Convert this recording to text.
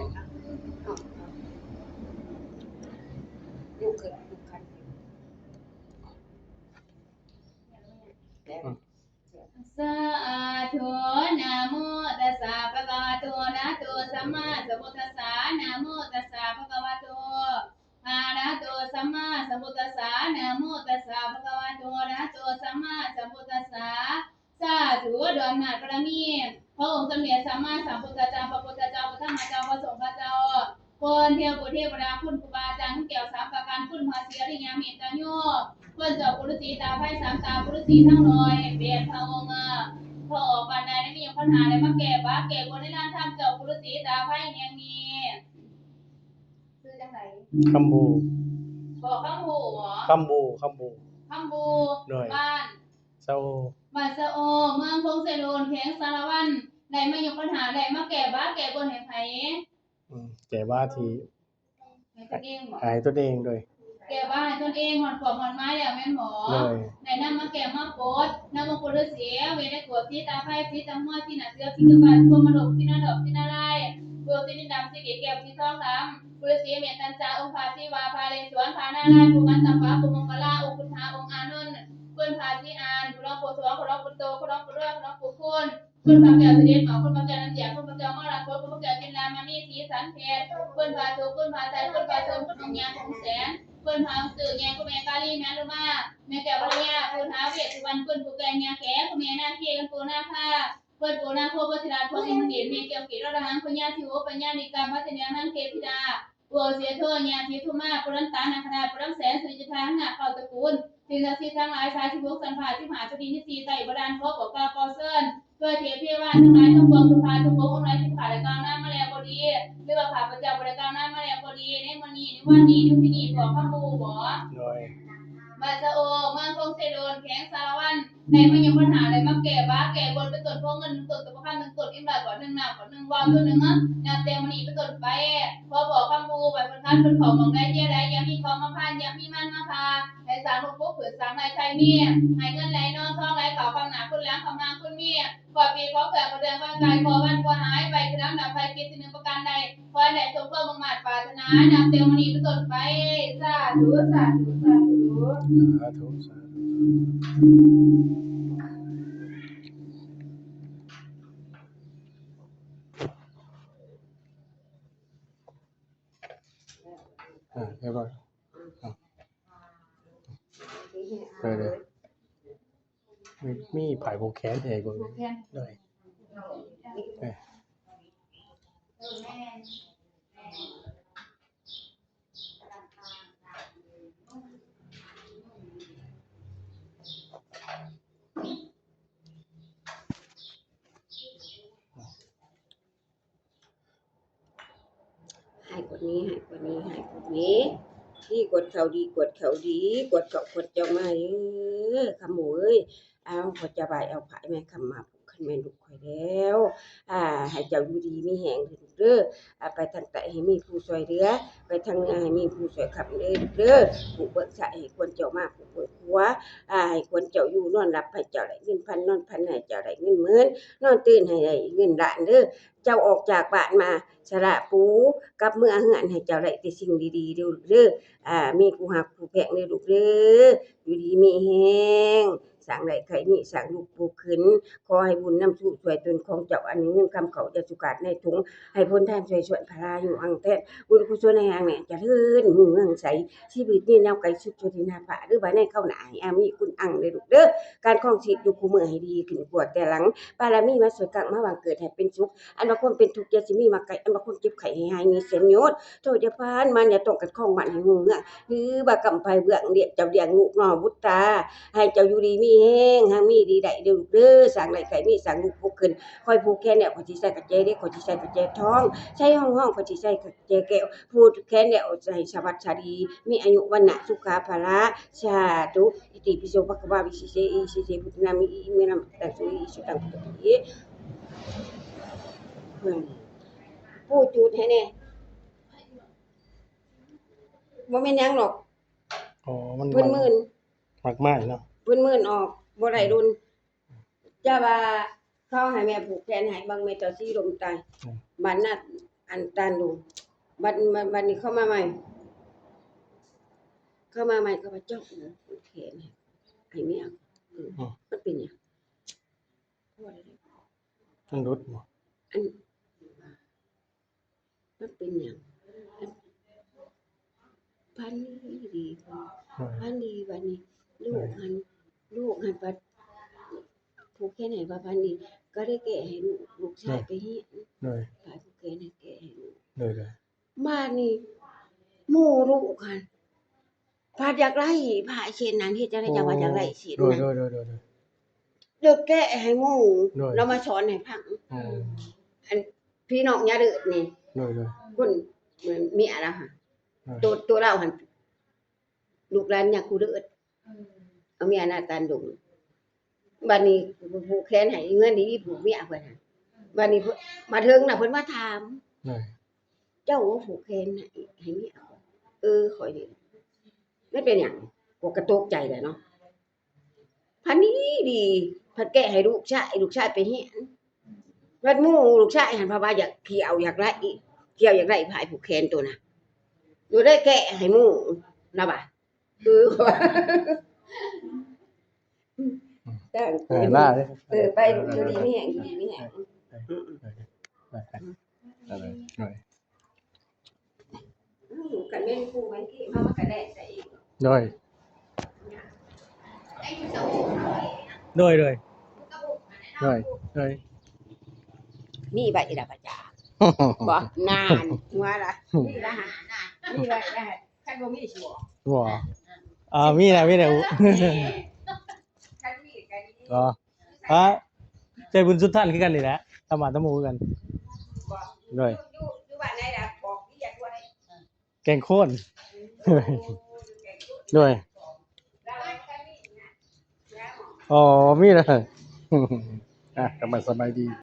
ຍ ສາທຸ ນະໂມຕັດສະ ພະຄະວະໂຕ ອະລະຫະໂຕ ສຳມາສຳພຸດທັດສະ ນະໂມຕັດສະ ພະຄະວະໂຕ ອະລະຫະໂຕ ສຳມາສຳພຸດທັດສະ ນະໂມຕັດສະ ພະຄະວະໂຕ ອະລະຫະໂຕ ສຳມາສຳພຸດທັດສະ ສາທຸ ດ້ວຍອຳນາດບາລະມີ ພະອົງສົມເດັດສຳມາສຳພຸດທະເຈົ້າ ພະພຸດທະເຈົ້າ ພະທຳມະເຈົ້າ ພະສົງຂະເຈົ້າ ຄຸນເທວະບຸດເທວະດາ ຄຸນຄູບາອາຈານ ຄຸນແກ້ວສາມປະການ ຄຸນພະສີອະລິຍະເມດຕາໂຍ ຄຸນເຈົ້າປູ່ລະສີຕາໄພສາມຕາ ປູ່ລະສີທັງຮ້ອຍແປດພະອົງ ເອີ ພໍ່ອອກບ້ານໃດ ໄດ້ມີຫຍັງບັນຫາ ໄດ້ມາແກ້ບາບແກ້ບົນໃນລານທຳເຈົ້າປູ່ລະສີຕາໄພແຫ່ງນີ້ ຊື່ຈັ່ງໃດ? ຄຳບູ ພໍ່ຄຳບູບໍ? ຄຳບູ ຄຳບູ ຄຳບູ ໂດຍ ບ້ານ ສະໂອ ບ້ານສະໂອ ເມືອງພົງໄຊໂດນ ແຂວງສາລະວັນ ໄດ້ມາຍົກບັນຫາ ໄດ້ມາແກ້ບາບແກ້ບົນໃຫ້ໃຜ? ອືມ ແກ້ບາບທີ່ ໃຫ້ຕົນເອງບໍ? ໃຫ້ຕົນເອງໂດຍ ແກ້ບາບໃຫ້ຕົນເອງ ຮອດຂອບຮອດໝາຍແລ້ວແມ່ນບໍ? ໂດຍ ໄດ້ນຳມາແກ້ມາປົດ ນຳອົງປູ່ລະສີ ເວໄນກົດ ສີຕາໄພ ສີຕາງົວ ສີໜ້າເສືອ ສີກະບາດ ພວມມະໂລກ ສີນາດອກ ສີນາລາຍ ພວກສີດິນດຳ ສີເກດແກ້ວ ສີທອງຄຳ ປູ່ລະສີເມດຕັນຈາ ອົງພະສີວາ ພະນເຣສວນ ພະນາລາຍ ຜູ້ກັນຕະປາ ຜູ້ມົງກະລາ ອົງພຸດທາ ອົງອານົນ ຄຸນພະສີອານ ຄຸນຫຼວງປູ່ສວງ ຄຸນຫຼວງປູ່ໂຕ ຄຸນຫຼວງປູ່ເຮືອ ຄຸນຫຼວງປູ່ຄຸນ ຄຸນພະແກ້ວສະເດັດໝອກ ຄຸນພະແກ້ວນ້ຳຢາ ຄຸນພະແກ້ວມໍລະກົດ ຄຸນພະແກ້ວຈິນລາມະນີ ສີສັນເພັດ ຄຸນພະສຸກ ຄຸນພະໄຊ ຄຸນພະສົມ ຄຸນອົງຍາຄົງແສນ ຄຸນພະອົງຊື່ ຍາຄຸນແມ່ກາລີ ແມ່ອະນຸມາ ແມ່ແກ້ວວະລະຍາ ຄຸນທ້າວເວດສຸວັນ ຄຸນປູ່ແກ່ຍາແຂ ຄຸນແມ່ນາຄີ ຄຸນປູ່ນາຄາ ເພິ່ນປູນາໂຄ ໂພທິລາດ ພວກອິນທິເດດ ແມ່ແກ້ວເກດ ອລະຫັງ ພະຍາທິໂຫ ພະຍານິກາ ພະເສນາ ນາງເທພິດາ ໂອເສໂທ ຍາທິທຸມາ ປຸລັນຕາ ນາຄະລາດ ປຸລັງແສນ ສຸລິຈັນທາ ນາກເຜົ່າຕະກູນ ສິ່ງສັກສິດທັງຫຼາຍ ສາຍສິບຫົກ ຊັ້ນຟ້າສິບຫ້າ ຈຸດດິນ ສິບສີ່ ໃຕ້ບາດານ ຂໍບອກກ່າວຂໍເຊີນ ເພື່ອເທບເທວາທັງຫຼາຍ ທັງປວງ ທຸກພາທຸກອົງ ອົງໃດທີ່ຂ້າໄດ້ກ່າວນາມມາແລ້ວບໍ່ດີ ຫຼືວ່າຂ້າພະເຈົ້າບໍ່ໄດ້ກ່າວນາມມາແລ້ວບໍ່ດີ ໃນມື້ນີ້ ໃນວັນນີ້ ໃນມື້ນີ້ ບອກຄຳບໍ່ຮູ້ບໍ? ໂດຍ ບ້ານສະໂອ ເມືອງຄົງເຊໂດນ ແຂວງສາລະວັນ ໄດ້ມາຍົກບັນຫາ ໄດ້ມາແກ້ບາບແກ້ບົນ ເປັນຕົ້ນໂພເງິນໜຶ່ງຕົ້ນ ຕົ້ນປະຄຳໜຶ່ງຕົ້ນ ອິມລາກອດໜຶ່ງ ນ້ຳກອດໜຶ່ງ ວາວຕົວໜຶ່ງ ນັບແຕ່ມື້ນີ້ເປັນຕົ້ນໄປ ຂໍບອກຄຳຮູ້ໄປເພິ່ນຄັນເພິ່ນເຂົ້າໝ່ອງໃດເທື່ອໃດ ຢ່າມີເຂົ້າມາພານ ຢ່າມີມັນມາພາ ໃຫ້ສ້າງລູກປຸກຂຶ້ນ ສ້າງໄລ່ໄຂ່ເມຍ ໃຫ້ເງິນໄຫຼນອງທອງໄຫຼເຂົ້າຄຳໜ້າຄົນຫຼັງ ຄຳຮ່າງຄົນເມຍ ຂໍປີຂໍເກີດຂໍເດືອນຂໍກາຍຂໍວັນຂໍຫາຍ ໄປຄືນຳດຳໄປກິດສິ່ງໜຶ່ງປະການໃດ ຂໍໃຫ້ໄດ້ສົມຄວາມມຸ່ງມາດປາດຖະໜາ ນັບແຕ່ມື້ນີ້ເປັນຕົ້ນໄປ ສາທຸ ສາທຸ ສາທຸ ສາທຸ ສາທຸ ອ່າ ຮຽບຮ້ອຍ ໄປເລີຍ. ມີ ມີຜາຍຜູກແຂນໃຫ້ເບິ່ງ ຜູກແຂນ ໂດຍ ເອີ ໃຫ້ກວ່ານີ້ ໃຫ້ກວ່ານີ້ ໃຫ້ກວ່ານີ້ ດີກວດເຂົ້າ ດີກວດເຂົ້າ ດີກວດເຂົ້າ ກວດເຈົ້າມາເດີ ຄຳໝູເອີຍ. ເອົາ ຂໍຈະບາຍເອົາຜ້າແມ່ຄຳມາຜູກຄັນແມ່ນລູກຂ້ອຍແລ້ວ ອ່າ ໃຫ້ເຈົ້າຢູ່ດີມີແຮງເດີລູກເດີ ອ່າ ໄປທາງໃຕ້ໃຫ້ມີຜູ້ຊ່ວຍເຫຼືອ ໄປທາງເໜືອໃຫ້ມີຜູ້ຊ່ວຍຄ້ຳເດີລູກເດີ ຜູ້ເບິ່ງຊ້າຍໃຫ້ຄວນເຈົ້າມາ ຜູ້ເບິ່ງຂວາ ອ່າ ໃຫ້ຄວນເຈົ້າຢູ່ນອນຫຼັບໃຫ້ເຈົ້າໄດ້ເງິນພັນ ນອນຝັນໃຫ້ເຈົ້າໄດ້ເງິນໝື່ນ ນອນຕື່ນໃຫ້ໄດ້ເງິນລ້ານເດີ. ເຈົ້າອອກຈາກບ້ານມາ ສະຫຼະປູກັບເມືອເຮືອນ ໃຫ້ເຈົ້າໄດ້ແຕ່ສິ່ງດີໆເດີລູກເດີ ອ່າ ມີຄູ່ຮັກຄູ່ແພງເດີລູກເດີ ຢູ່ດີມີແຮງ ສ້າງໄດ້ໄຂ່ມີ ສ້າງລູກປູກຂຶ້ນ ຂໍໃຫ້ບຸນນຳສູ່ຊ່ວຍຕົນຂອງເຈົ້າ ອັນເງິນຄຳເຂົ້າຢ່າສຸກາດໃນຖົງ ໃຫ້ພົນທານຊ່ວຍຊວນພາລາຢູ່ອັງແທນ ບຸນກຸສົນໃຫ້ຮັ່ງແໜ້ນຈະເລີນຮຸ່ງເຮືອງໃສ ຊີວິດນີ້ແນວໄກສຸດໂຊຕິນາພາ ຫຼືວ່າໃນຄາວໜ້າໃຫ້ອາມີຄຸນອັງເດີລູກເດີ ການຄອງຊີບຢູ່ຄູ່ມື້ໃຫ້ດີຂຶ້ນກວ່າແຕ່ຫຼັງ ບາລະມີມາຊ່ວຍກັກມາຫວັງເກີດໃຫ້ເປັນສຸກ ອັນວ່າຄວາມເປັນທຸກຢ່າຊິມີມາໃກ້ ອັນວ່າຄວາມເຈັບໄຂ້ໃຫ້ຫາຍມີແສນໂຍດ ໂທດຢ່າຜ່ານມານຢ່າຕ້ອງກັດຄອງບ້ານໃຫ້ຮຸ່ງເຮືອງ ຫຼືວ່າກຳໄພເບື້ອງລຽນເຈົ້າລ້ຽງລູກນ້ອງບຸດຕາ ໃຫ້ເຈົ້າຢູ່ດີມີແຮງ ຮັ່ງມີດີໄດ້ເດີລູກເດີ ສ້າງໄດ້ໄຂ່ມີ ສ້າງລູກປູກຂຶ້ນ ຂ້ອຍຜູກແຂນແລ້ວ ຂ້ອຍຊິໃສ່ກະແຈເຫຼັກ ຂ້ອຍຊິໃສ່ກະແຈທອງ ໃສ່ຫ້ອງໆ ຂ້ອຍຊິໃສ່ກະແຈແກ້ວ ຜູກແຂນແລ້ວໃຫ້ສະຫວັດສະດີ ມີອາຍຸວັນນະສຸຂະພະລະ ສາທຸ ອິຕິປິໂສພະຄະວາ ວິເສເສ ເອເສເສ ພຸດທະນາມິ ອິເມນະ ຕັງ ສຸເອ ສຸຕັງ ພຸດທະ ເອ ຜູ້ຈູດໃຫ້ແດ່ ບໍ່ແມ່ນຫຍັງດອກ ອໍ ມັນ ເພິ່ນມື່ນ ໝາກໄມ້ເນາະ ເພິ່ນມື່ນອອກ ບໍ່ໄດ້ດົນ ຈະວ່າເຂົາໃຫ້ແມ່ຜູກແຂນໃຫ້ ບາງແມ່ເຈົ້າສີລົມຕາຍ ອືມ ບາດນັ້ນ ອັນຕານລຸງ ບັດ ບັດ ບັດນີ້ເຂົ້າມາໃໝ່ ເຂົ້າມາໃໝ່ ເຂົາວ່າເຈົ້າແຂນໃຫ້ເມຍ ເອີ ອືມ ມັນເປັນຫຍັງ ມັນຫຼຸດບໍ່ ອັນ ມັນເປັນຫຍັງ ອັນ ຝັນດີ ອືມ ຝັນດີ ບັດນີ້ລູກຫັ້ນ ລູກຫັ້ນບັດ ຜູກແຂນໃຫ້ວ່າຝັນດີ ກໍໄດ້ແກ້ໃຫ້ລູກ ລູກຊາຍໄປຮຽນ ໂດຍ ຝາກຜູກແຂນໃຫ້ແກ້ໃຫ້ລູກ ໂດຍ ໂດຍ ບາດນີ້ໝູ່ລູກຫັ້ນ ພັດຢາກໄດ້ຜ້າເຊັ່ນນັ້ນ ເຮັດຈັ່ງໃດ ໂອ້ ຈັ່ງວ່າຢາກໄດ້ເຊັ່ນນັ້ນ ໂດຍ ໂດຍ ໂດຍ ໂດຍ ເລີກແກະໃຫ້ໝູ່ ໂດຍ ລາວມາສອນໃຫ້ຟັງ ໂອ້ ອັນພີ່ນ້ອງຍາເລີດນີ້ ໂດຍ ໂດຍ ຄົນເມຍລາວຫັ້ນ ໂດຍ ໂຕ ໂຕລາວຫັ້ນ ລູກຫຼານຍາຄູເລີດ ອືມ ເອົາເມຍໜ້າຕານດົງ ບາດນີ້ຜູກແຂນໃຫ້ເງິນດີ ຜູກເມຍເພິ່ນຫັ້ນ ບາດນີ້ເພິ່ນ ມາເຖິງນະ ເພິ່ນມາຖາມ ໂດຍ ເຈົ້າບໍ່ຜູກແຂນໃຫ້ ໃຫ້ເມຍຂ້ອຍ ເອີ ຂ້ອຍນີ້ ມັນເປັນຫຍັງ ຂ້ອຍກໍຕົກໃຈແຫຼະເນາະ ພັດດີດີ ພັດແກະໃຫ້ລູກຊາຍ ລູກຊາຍໄປຮຽນ ພັດໝູ່ລູກຊາຍຫັ້ນ ເພາະວ່າຢາກ ຂ້ອຍຢາກໄດ້ ຂ້ອຍຢາກໄດ້ຜ້າຜູກແຂນໂຕນະ ໂຕໄດ້ແກະໃຫ້ໝູ່ລາວວ່າ ເອີ ເອີ ເອີ ໄປ ຢູ່ດີມີແຮງ ຢູ່ດີມີແຮງ ເອີ ເອີ ໄປ ໄປ ໄປ ໂດຍ ຄັນແມ່ນຜູ້ມັນກິນມາ ມັນກະແລ່ນໃສ່ອີກ ໂດຍ ໂດຍ ໂດຍ ໂດຍ ໂດຍ ມີໃບລະປະຈາ ບໍ່ ນານ ຫົວລະ ມີລະ ມີໃບລະ ຄັນບໍ່ມີຊິບໍ່ ບໍ່ ອ່າ ມີແລ້ວ ມີແລ້ວ ຄັນມີກະດີ ອໍ ອ່າ ໃຈບຸນສຸດທັນຄືກັນນີ້ແຫຼະ ຕຳໝາກຕຳໝູຄືກັນ ໂດຍ ຢູ່ ຢູ່ ຢູ່ບ້ານໃດລະ ບອກທີ່ຢາກໄດ້ ແກ່ງໂຄນ ໂດຍ ອໍ ມີແລ້ວ ອ່ະ ກັບມາສະບາຍດີ.